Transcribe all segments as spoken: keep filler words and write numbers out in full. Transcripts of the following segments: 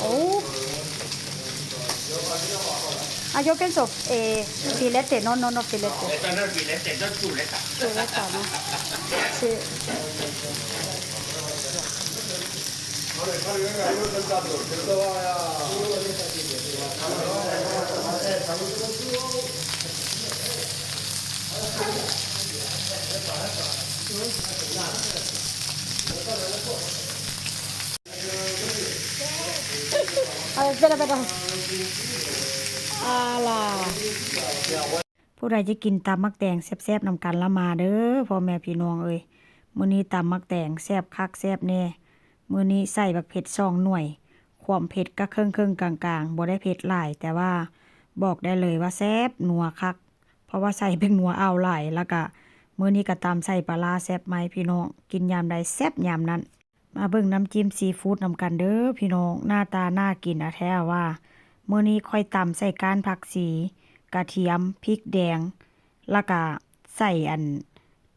Oh. Ah, yo pienso, eh, filete, no, no, no, filete. Esta no es filete, no es chuleta. Chuleta, ¿no? Sí. A ver, espera, espera. Ala. ผู้ใดจะกินตำบักแตงแซ่บๆนำกันละมาเด้อ พ่อแม่พี่น้องเอ้ย มื้อนี้ตำบักแตงแซ่บคักแซ่บแน่ มื้อนี้ใส่บักเผ็ดสองหน่วย ความเผ็ดก็เคิ่งๆกลางๆ บ่ได้เผ็ดหลาย แต่ว่าบอกได้เลยว่าแซ่บนัวคัก เพราะว่าใส่แป้งนัวอ่าวหลาย แล้วก็มื้อนี้ก็ตำใส่ปลาร้าแซ่บไหมพี่น้อง กินยามใดแซ่บยามนั้น มาเบิ่งน้ำจิ้มซีฟู้ดนำกันเด้อพี่น้อง หน้าตาน่ากินอะแท้ว่า มื้อนี้ข้อยตำใส่ก้านผักชี กระเทียม พริกแดง แล้วก็ใส่อัน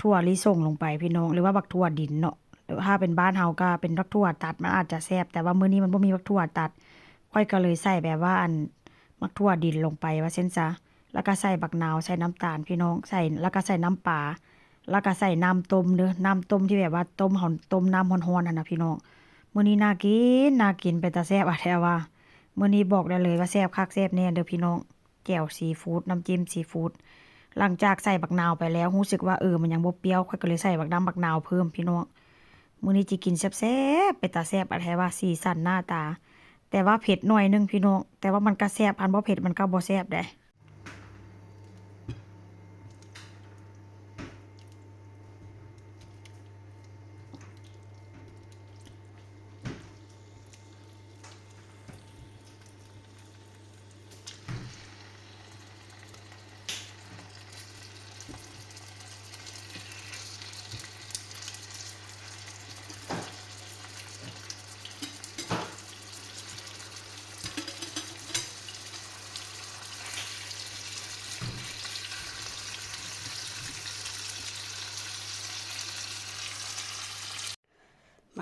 ถั่วลิสงลงไปพี่น้อง หรือว่าบักถั่วดินเนาะ หรือถ้าเป็นบ้านเฮาก็เป็นบักถั่วตัด มันอาจจะแซ่บ แต่ว่ามื้อนี้มันบ่มีบักถั่วตัด ข้อยก็เลยใส่แบบว่าอันบักถั่วดินลงไปว่าซั่นซะ แล้วก็ใส่บักนาว ใส่น้ำตาลพี่น้อง ใส่ แล้วก็ใส่น้ำปลา แล้วก็ใส่น้ำต้มเด้อ น้ำต้มที่แบบว่าต้มเฮา ต้มน้ำร้อนๆหั่นน่ะพี่น้อง มื้อนี้น่ากิน น่ากิน เป็นตาแซ่บอะแท้ว่า มื้อนี้บอกได้เลยว่าแซ่บคักแซ่บแน่เด้อพี่น้อง แจ่วซีฟู้ด น้ำจิ้มซีฟู้ด หลังจากใส่บักนาวไปแล้ว รู้สึกว่า เออ มันยังบ่เปรี้ยว ข้อยก็เลยใส่บักน้ำบักนาวเพิ่มพี่น้อง มื้อนี้จิกินแซ่บๆ เป็นตาแซ่บอะแท้ว่า สีสันหน้าตา แต่ว่าเผ็ดหน่อยหนึ่งพี่น้อง แต่ว่ามันก็แซ่บ คันบ่เผ็ดมันก็บ่แซ่บเด้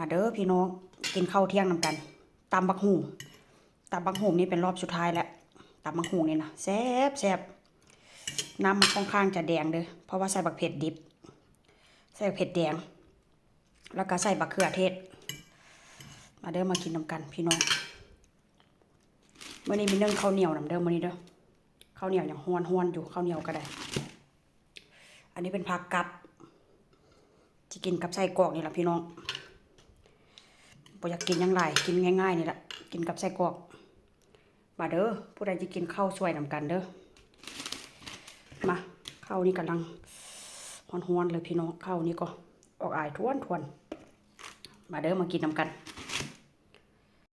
มาเด้อพี่น้อง กินข้าวเที่ยงนำกัน ตำบักหุ่ง ตำบักหุ่งนี่เป็นรอบสุดท้ายแล้ว ตำบักหุ่งนี่นะ แซ่บแซ่บ น้ำมันค่อนข้างจะแดงเด้อ เพราะว่าใส่บักเผ็ดดิบ ใส่บักเผ็ดแดง แล้วก็ใส่บักเขือเทศ มาเด้อ มากินนำกันพี่น้อง มื้อนี้มีนึ่งข้าวเหนียวนำเด้อ มื้อนี้เด้อ ข้าวเหนียวยังฮ้อนๆอยู่ ข้าวเหนียวก็ได้ อันนี้เป็นผักกับ จะกินกับไส้กรอกนี่ล่ะพี่น้อง บ่อยากกินหยังหลาย กินง่ายๆนี่ล่ะ กินกับไส้กรอก มาเด้อ ผู้ใดจะกินข้าวสวยนำกันเด้อ มา ข้าวนี่กำลังฮ้อนๆเลยพี่น้อง ข้าวนี่ก็ออกอายทวนๆ มาเด้อ มากินนำกัน